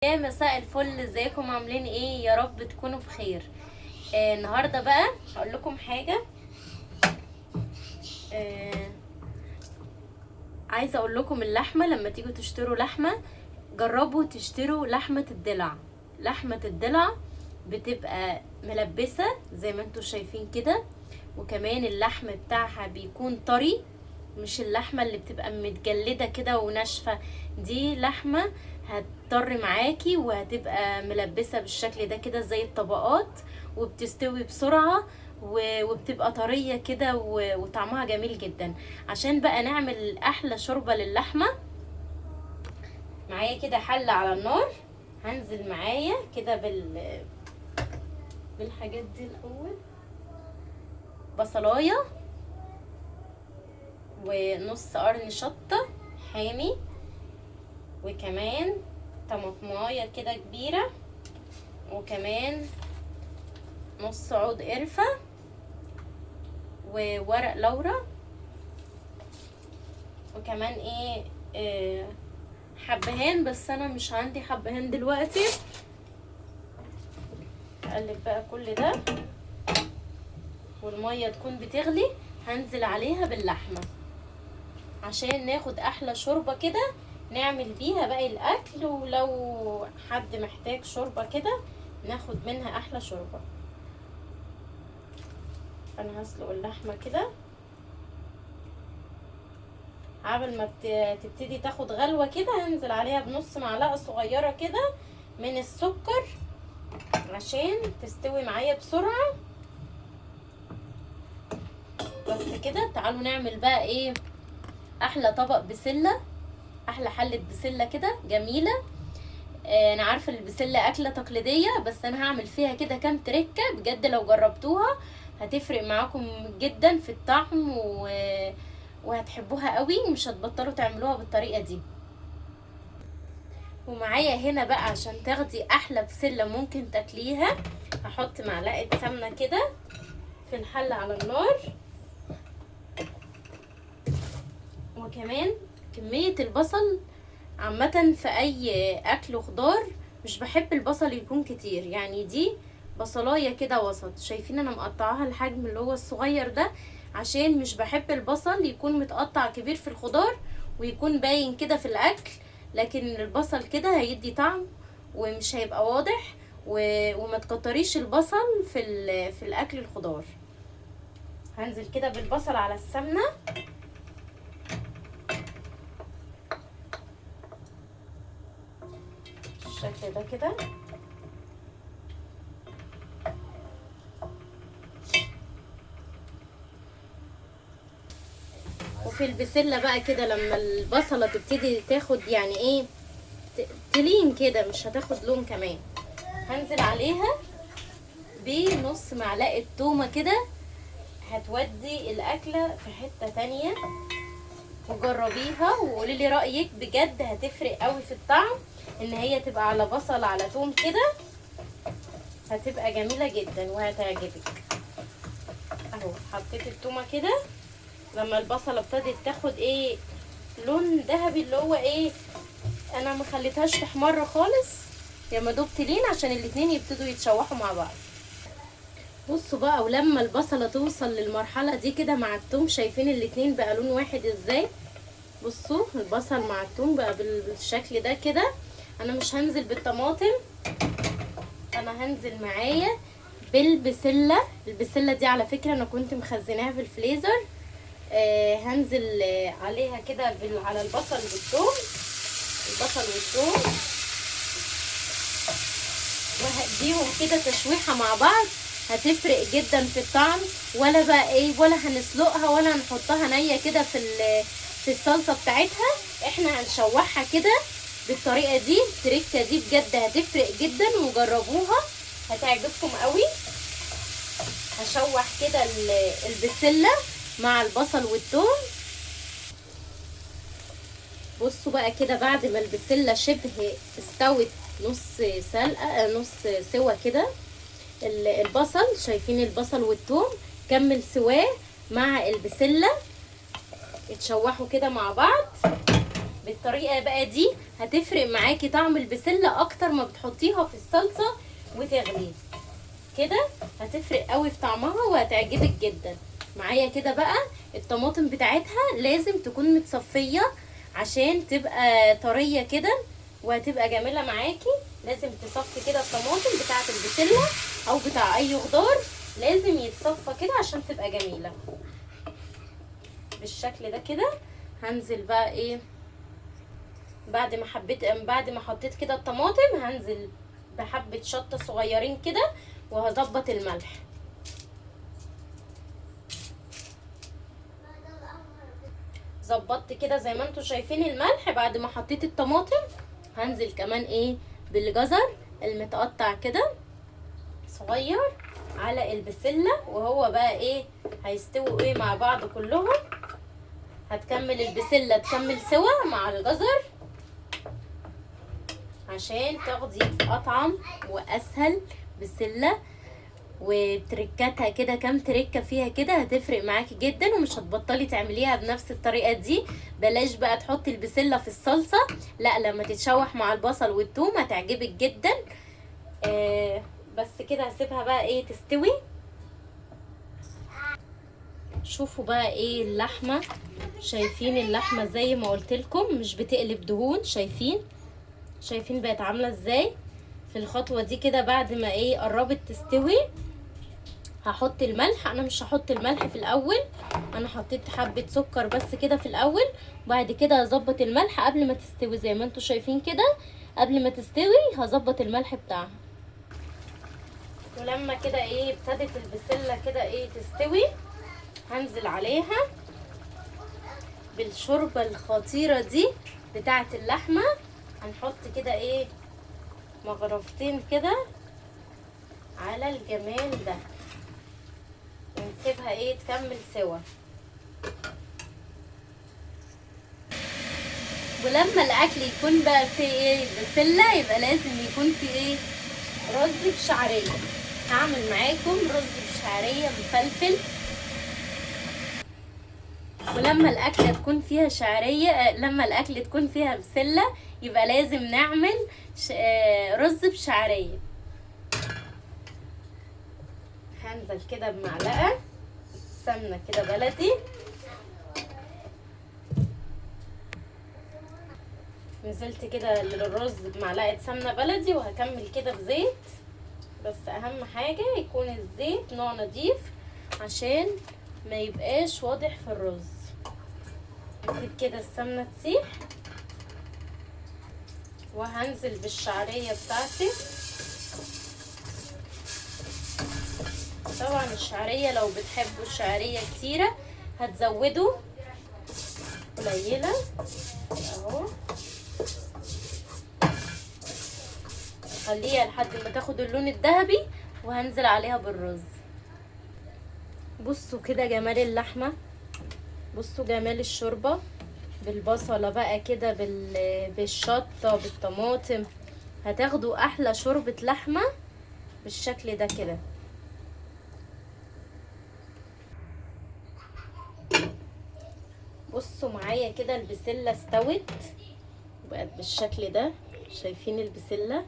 يا مساء الفل، ازيكم؟ عاملين ايه؟ يا رب تكونوا بخير. النهارده بقى هقول لكم حاجة. آه عايزه اقول لكم اللحمة لما تيجوا تشتروا لحمه جربوا تشتروا لحمه الضلع. لحمه الضلع بتبقى ملبسه زي ما انتم شايفين كده، وكمان اللحم بتاعها بيكون طري، مش اللحمة اللي بتبقى متجلده كده وناشفه. دي لحمه هتطر معاكي وهتبقى ملبسه بالشكل ده كده زي الطبقات، وبتستوي بسرعة وبتبقى طرية كده وطعمها جميل جدا. عشان بقى نعمل احلى شوربة للحمه، معايا كده حله على النار، هنزل معايا كده بالحاجات دي. الاول بصلايه ونص قرن شطه حامي، وكمان طماطمايه كده كبيرة، وكمان نص عود قرفه وورق لورا، وكمان ايه حبهان، بس انا مش عندي حبهان دلوقتي. اقلب بقى كل ده، والمية تكون بتغلي هنزل عليها باللحمه عشان ناخد احلى شوربة كده نعمل بيها باقي الاكل. ولو حد محتاج شوربة كده ناخد منها احلى شوربة. انا هسلق اللحمة كده قبل ما تبتدي تاخد غلوه كده، هنزل عليها بنص معلقه صغيرة كده من السكر عشان تستوي معايا بسرعة. بس كده. تعالوا نعمل بقى ايه احلى طبق بسلة، احلى حله بسلة كده جميلة. انا عارفه البسله اكله تقليدية، بس انا هعمل فيها كده كام تركه بجد لو جربتوها هتفرق معاكم جدا في الطعم وهتحبوها قوي ومش هتبطلوا تعملوها بالطريقة دي. ومعايا هنا بقى عشان تاخدي احلى بسلة ممكن تاكليها، هحط معلقه سمنه كده في الحلة على النار، وكمان كمية البصل. عامة في اي اكل خضار مش بحب البصل يكون كتير، يعني دي بصلايه كده وسط، شايفين انا مقطعاها الحجم اللي هو الصغير ده عشان مش بحب البصل يكون متقطع كبير في الخضار ويكون باين كده في الاكل، لكن البصل كده هيدي طعم ومش هيبقى واضح. وما تكتريش البصل في الاكل الخضار. هنزل كده بالبصل على السمنة، بالشكل ده كده. وفي البسله بقى كده لما البصله تبتدي تاخد يعني ايه تلين كده، مش هتاخد لون كمان، هنزل عليها بنص معلقه تومة كده، هتودي الاكلة في حتة تانية. وجربيها وقولي لي رايك، بجد هتفرق قوي في الطعم ان هي تبقى على بصل على توم كده، هتبقى جميلة جدا وهتعجبك. اهو حطيت التومه كده، لما البصله ابتدت تاخد ايه لون ذهبي اللي هو ايه، انا ما خليتهاش تحمر خالص، يا ما دوب تلين عشان الاتنين يبتدوا يتشوحوا مع بعض. بصوا بقى، ولما البصله توصل للمرحلة دي كده مع التوم، شايفين الاتنين بقى لون واحد ازاي؟ بصوا البصل مع التوم بقى بالشكل ده كده. انا مش هنزل بالطماطم، انا هنزل معايا بالبسله. البسله دي على فكرة انا كنت مخزناها في الفريزر. هنزل عليها كده على البصل والثوم، البصل والثوم، وهديهم كده تشويحه مع بعض، هتفرق جدا في الطعم. ولا بقى ايه، ولا هنسلقها ولا هنحطها نيه كده في الصلصه بتاعتها، احنا هنشوحها كده بالطريقة دي. التركة دي بجد هتفرق جدا، وجربوها هتعجبكم قوي. هشوح كده البسله مع البصل والثوم. بصوا بقى كده بعد ما البسله شبه استوت نص سلقه نص سوا كده، البصل شايفين البصل والثوم كمل سواه مع البسله، اتشوحوا كده مع بعض. بالطريقة بقى دي هتفرق معاكي طعم البسله اكتر ما بتحطيها في الصلصه وتغلي كده، هتفرق قوي في طعمها وهتعجبك جدا. معايا كده بقى الطماطم بتاعتها لازم تكون متصفيه عشان تبقى طرية كده وهتبقى جميلة معاكي. لازم تصفي كده الطماطم بتاعه البسله او بتاع اي خضار، لازم يتصفى كده عشان تبقى جميلة بالشكل ده كده. هنزل بقى ايه بعد ما حطيت كده الطماطم، هنزل بحبه شطه صغيرين كده وهظبط الملح. ظبطت كده زي ما انتم شايفين الملح بعد ما حطيت الطماطم. هنزل كمان ايه بالجزر المتقطع كده صغير على البسله، وهو بقى ايه هيستووا ايه مع بعض كلهم. هتكمل البسله تكمل سوا مع الجزر عشان تاخدي اطعم واسهل بسلة، وتركاتها كده كام تركه فيها كده هتفرق معاكي جدا، ومش هتبطلي تعمليها بنفس الطريقة دي. بلاش بقى تحطي البسله في الصلصه، لا لما تتشوح مع البصل والثوم هتعجبك جدا. بس كده هسيبها بقى ايه تستوي. شوفوا بقى ايه اللحمة، شايفين اللحمة زي ما قلت لكم مش بتقلب دهون، شايفين بقت عامله ازاي في الخطوة دي كده. بعد ما ايه قربت تستوي هحط الملح. انا مش هحط الملح في الاول، انا حطيت حبه سكر بس كده في الاول، وبعد كده هظبط الملح قبل ما تستوي زي ما انتم شايفين كده. قبل ما تستوي هظبط الملح بتاعها. ولما كده ايه ابتدت البسله كده ايه تستوي، هنزل عليها بالشوربه الخطيرة دي بتاعه اللحمة. هنحط كده ايه مغرفتين كده على الجمال ده، ونسيبها ايه تكمل سوا. ولما الاكل يكون بقى فيه ايه بسلة، يبقى لازم يكون فيه ايه رز بشعريه. هعمل معاكم رز بشعريه مفلفل. ولما الاكلة تكون فيها شعرية، لما الاكل تكون فيها بسلة، يبقى لازم نعمل رز بشعريه. هنزل كده بمعلقه سمنه كده بلدي، نزلت كده للرز بمعلقه سمنه بلدي، وهكمل كده بزيت. بس اهم حاجة يكون الزيت نوع نضيف عشان ما يبقاش واضح في الرز. اسيب كده السمنة تسيح، وهنزل بالشعريه بتاعتي. طبعا الشعرية لو بتحبوا الشعرية كتيرة هتزودوا قليله اهو، خليها لحد ما تاخد اللون الذهبي، وهنزل عليها بالرز. بصوا كده جمال اللحمة، بصوا جمال الشوربة بالبصله بقى كده بالشطه بالطماطم، هتاخدوا احلى شوربة لحمه بالشكل ده كده. بصوا معايا كده البسله استوت وبقت بالشكل ده. شايفين البسله؟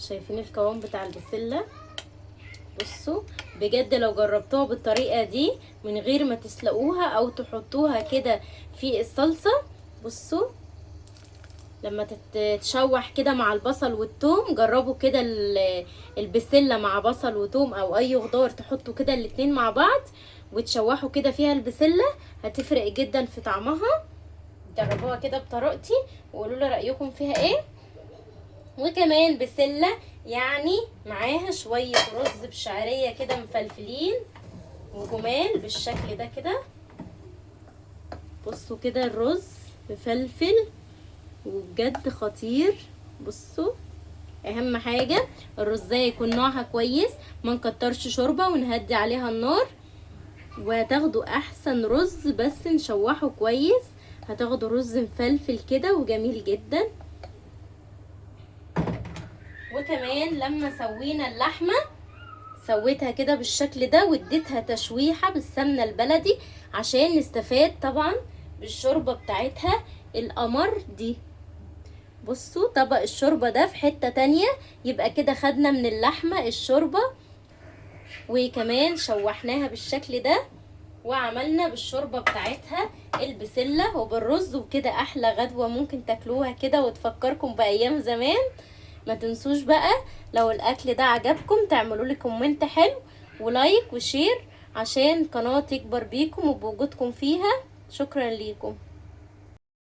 شايفين القوام بتاع البسله؟ بصوا بجد لو جربتوها بالطريقة دي من غير ما تسلقوها او تحطوها كده في الصلصه، بصوا لما تتشوح كده مع البصل والثوم، جربوا كده البسله مع بصل وثوم او اي خضار، تحطوا كده الاتنين مع بعض وتشوحوا كده فيها البسله، هتفرق جدا في طعمها. جربوها كده بطريقتي وقولوا لي رايكم فيها ايه. وكمان بسلة يعني معاها شوية رز بشعريه كده مفلفلين وجمال بالشكل ده كده. بصوا كده الرز مفلفل وبجد خطير. بصوا اهم حاجة الرزايه يكون نوعها كويس، ما نكترش شوربة ونهدي عليها النار، وهتاخدوا احسن رز بس نشوحه كويس، هتاخدوا رز مفلفل كده وجميل جدا. وكمان لما سوينا اللحمة سويتها كده بالشكل ده واديتها تشويحه بالسمنه البلدي عشان نستفاد طبعا بالشوربه بتاعتها القمر دي. بصوا طبق الشوربة ده في حتة تانية. يبقى كده خدنا من اللحمة الشوربة، وكمان شوحناها بالشكل ده، وعملنا بالشوربة بتاعتها البسلة وبالرز، وكده احلى غدوة ممكن تاكلوها كده وتفكركم بايام زمان. ما تنسوش بقى لو الاكل ده عجبكم تعملوا لي comment حلو و like و share عشان قناة تكبر بيكم وبوجودكم فيها. شكرا ليكم.